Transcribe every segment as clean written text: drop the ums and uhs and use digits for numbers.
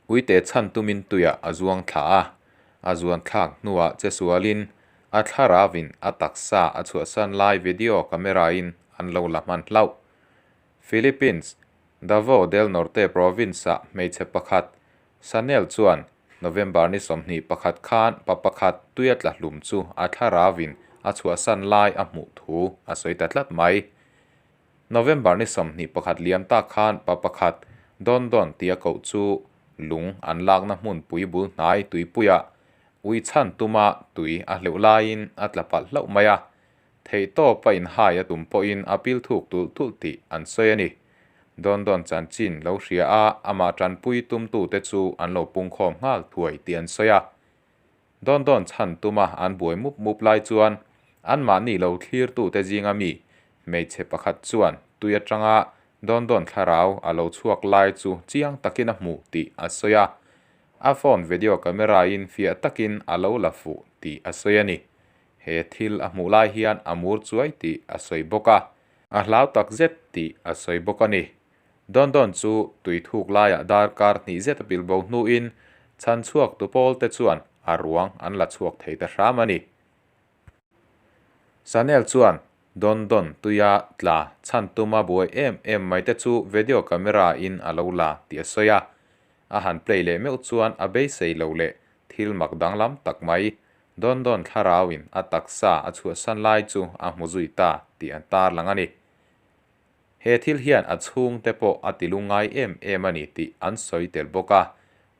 Uite chhan tumin tuiah a zuang thla a, a zuan thlak hnuah chesualin a thlarauvin a taksa a chhuahsan lai video camera-in an lo la hman hlauh. Philippines, Davao del Norte province-ah hmeichhe pakhat, Sanel chuan November ni 21 khan pa pakhat tuia tla hlum chu a thlarauvin a chhuahsan lai a hmuh thu a sawi ta tlat mai. November ni 21 liam tak khan pa pakhat Don Don tia koh chu lung an lakna hmunpui bul hnai tuipuiah ui chhan tuma tui a hleuh laiin a tla palh hlauh mai a. Theihtawp a inhai a tum pawhin a pil thuk tulh tulh tih an sawi a ni. Don Don chanchin lo hria a, amah tanpui tumtute chu an lo pungkhawm nghal thuai tih an sawi a. Don Don chhan tuma an buai mup mup lai chuan anmahni lo thlirtute zinga mi hmeichhe pakhat chuan tui atanga Don Don thlarau a lo chhuak lai chu chiang takin a hmuh tih a sawi a. A phone video camera in fiah takin a lo la fuh tih a sawi a ni. He thil a hmuh lai hian a mur chuai tih a sawi bawk a, a hlau tak zet tih a sawi bawk a ni. Don Don chu tui thuk laiah darkar hnih zet a pil bo hnuin chhan chhuak tu pawl te chuan a ruang an la chhuak thei ta hram a ni. Sanel chuan Don Don tuia tla chhan tuma buai em em mai te chu video camera in a lo la tih a sawi a. A han play leh meuh chuan a beisei lo leh thil mak danglam tak mai Don Don thlarauin a taksa a chhuahsan lai chu a hmu zui ta tih an tarlang a ni. He thil hian a chhungte pawh a ti lungngai em em a ni tih an sawi tel bawk a.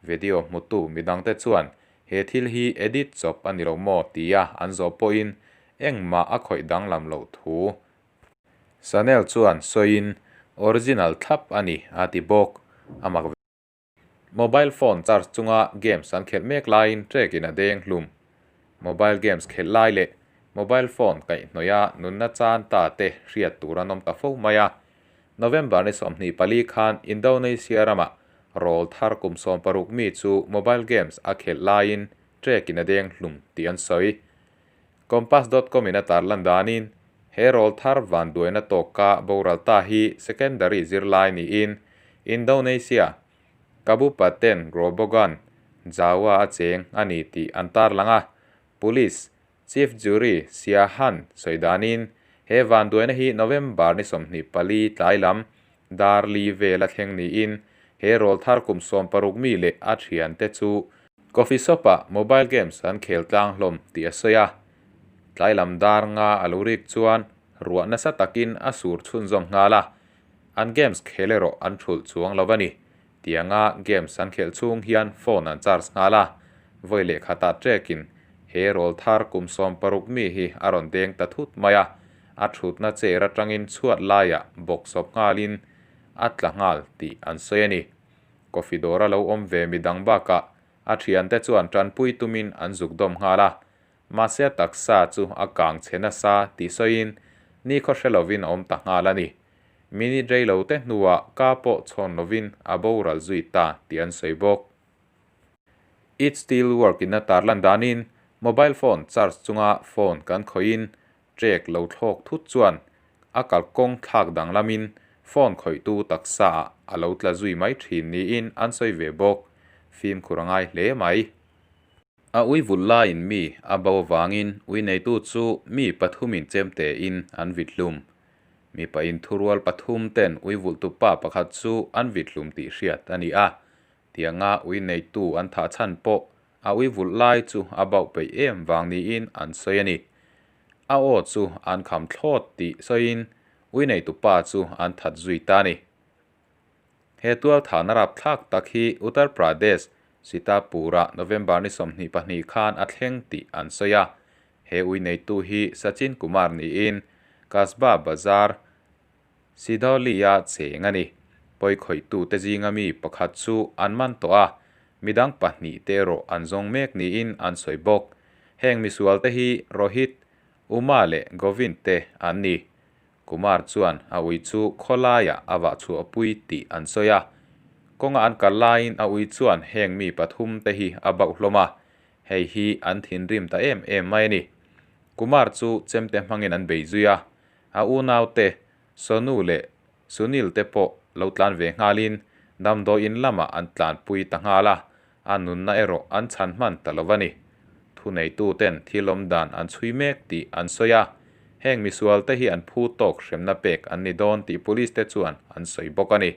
Video hmutu midangte chuan he thil hi edit chawp a ni lo maw tia an zawh pawhin engmah a khawih danglam loh thu Sanel chuan sawiin original thlap a ni a ti bawk. A mak ve. Mobile phone charge chunga games an khelh mek laiin trek in a deng hlum. Mobile games khelh lai leh mobile phone kaihhnawih a nunna chan ta te hriat tur an awm ta fo mai a. November ni 24 khan Indonesia ramah rawl thar kum 60 mi chu mobile games a khelh laiin trek in a deng hlum tih an sawi. Kompas dot com in a tarlan danin he rawl thar vanduaina tawkka boral ta hi secondary zirlai niin Indonesia Kabupaten Grobogan, Jawa a cheng a ni tih an tarlang a. Police Chief Jury Siahan sawi danin he vanduaina hi November ni 24 tlai lam dar li vel a thleng niin he rawl thar kum 60 mi leh a thiante chu coffee shop ah mobile games an khel tlang hlawm tih a sawi a. Tlai lam dar nga a lo rik chuan ruah nasa takin a sur chhunzawm nghal a. An games khel erawh an thulh chuang lo a ni. Tianga games an khelh chhung hian phone an charge nghal a, vawi leh khatah trekin he rawl thar kum 60 mi hi a rawn deng ta thut mai a, a thutna chair atangin chhuat laiah bawk sawp nghalin a tla nghal tih an sawi a ni. Coffee dawr a lo awm ve midang bakah a thiante chuan tanpui tumin an zuk dawm nghal a, mahse a taksa chu a kang chhe nasa tih sawiin nikhaw hre lovin a awm ta nghal a ni. Minute rei lo te hnuah ka pawh chhawn lovin a boral zui ta tih an sawi bawk. It still work in a tarlan danin mobile phone charge chunga phone kan khawihin trek lo thlawk thut chuan a kalkawng thlak danglamin phone khawihtu taksa ah a lo tla zui mai thin niin an sawi ve bawk. Fimkhur a ngai hle mai. A ui vulh laiin mi a bo avangin ui neitu chu mi pathumin chemte in an vit hlum. Mipa in thurual pathum ten ui vulhtu pa pakhat chu an vit hlum tih hriat a ni a. Tianga ui neitu an thah chhan pawh a ui vulh lai chu a bauh peih em vang niin an sawi a ni. A aw chu an kham thlawt tih sawiin ui neitu pa chu an that zui ta a ni. He tual thahna rapthlak tak hi Uttar Pradesh, Sitapur-ah November ni 22 khan a thleng tih an sawi a. He ui neitu hi Sachin Kumar niin Kasba Bazar, Sidholi-a cheng a ni. Pawikhawihtu te zinga mi pakhat chu an man tawh a, midang pahnih te erawh an zawng mek niin an sawi bawk. Heng misual te hi Rohit, Uma leh Govind te an ni. Kumar chuan a ui chu khawlaiah a vah chhuahpui tih an sawi a. Kawnga an kal laiin a ui chuan heng mi pathum te hi a bauh hlawm a, hei hi an thinrim ta em em mai a ni. Kumar chu chemte hmangin an bei zui a, a unaute Sonu leh Sunil te pawh lo tlan ve nghalin Damdawi in lamah an tlanpui ta nghal a, a nunna erawh an chhan hman ta lo a ni. Thuneituten thil awmdan an chhui mek tih an sawi a, heng misualte hi an phu tawk hremna pek an ni dawn tih police te chuan an sawi bawk a ni.